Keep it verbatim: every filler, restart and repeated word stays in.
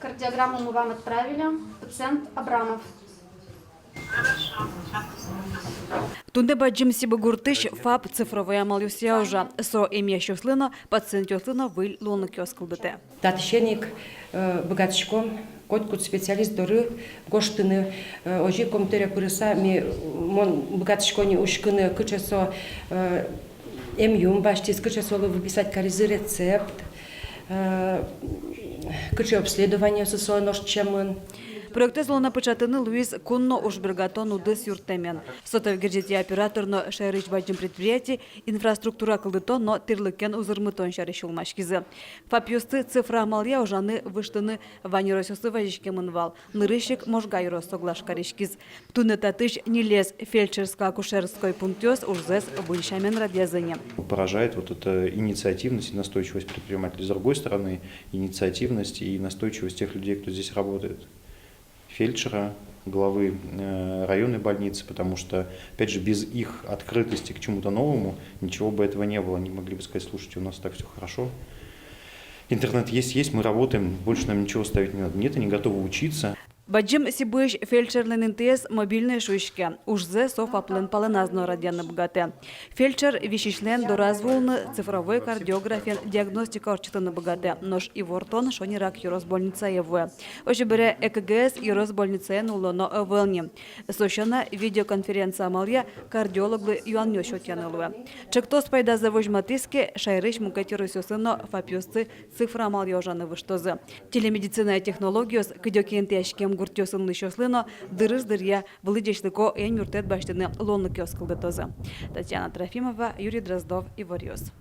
Кардиограмму мы вам отправили. Пациент Абрамов. Туннэ Бадӟым Сибы гуртысь ФАП цифровой амалъёсъя ужа. Со эмъясьёслы но, пациентъёслы но выль луонлыкъёс кылдытэ. Татысен ик, э, быгатӥськом котькуд специалист доры гожтыны, э, озьы ик комтыре пырыса ми, мон быгатӥсько ни учкыны, кыӵе со, э, эмъюм басьтӥз, кыӵе солы выписать каризы рецепт, э, кыӵе обследованиосы солэн ортчемын. Проектэз улонэ пыӵатыны луиз кун но уж бергатон удыс юрттэмен. Сотовой герӟетъя оператор но шаерысь бадӟым предприятие инфраструктура кылдытон но тӥрлыкен узырмытон сярысь сюлмаськизы. ФАПъёсты цифра амалъя ужаны, выжтыны вань ёросъёслы вазиськемын вал. Нырысь ик Можга ёрос соглаш кариськиз. Туннэ татысь ньылез фельдшерско-акушерской пунктъёс ужзэс выль сямен радъязы ни. Поражает вот эта инициативность и настойчивость предпринимателей. С другой стороны, инициативность и настойчивость тех людей, кто здесь работает. Фельдшера, главы, э, районной больницы, потому что, опять же, без их открытости к чему-то новому ничего бы этого не было. Они могли бы сказать: «Слушайте, у нас так всё хорошо. Интернет есть, есть, мы работаем, больше нам ничего ставить не надо». Нет, они готовы учиться. Бадӟым Сибыысь фельдшерлэн интыез мобильной шуиське. Ужзэ со ФАПлэн палэназ но радъяны быгатэ. Фельдшер висисьлэн дораз вуыны, цифровой кардиографен диагностика ортчытыны быгатэ, нош ивортон шонерак ёрос больницае вуэ. Озьы бере, ЭКГез ёрос больницаын улоно ӧвӧл ни. Со сяна, видеоконференция амалъя кардиологлы юанъёс сётъяны луэ. Ӵектос пайдазэ возьматӥз ке, шаерысь мукет ёросъёсын но ФАПъёсты цифра амалъя ужаны выжтозы. Телемедицина технологиос кыдёке интыяськем гуртъёсын улӥсьёслы но дырыз дыръя вылӥ ӟечлыко эмъюрттэт басьтыны луонлыкъёс кылдытозы. Татьяна Трофимова, Юрий Дроздов, «Иворъёс».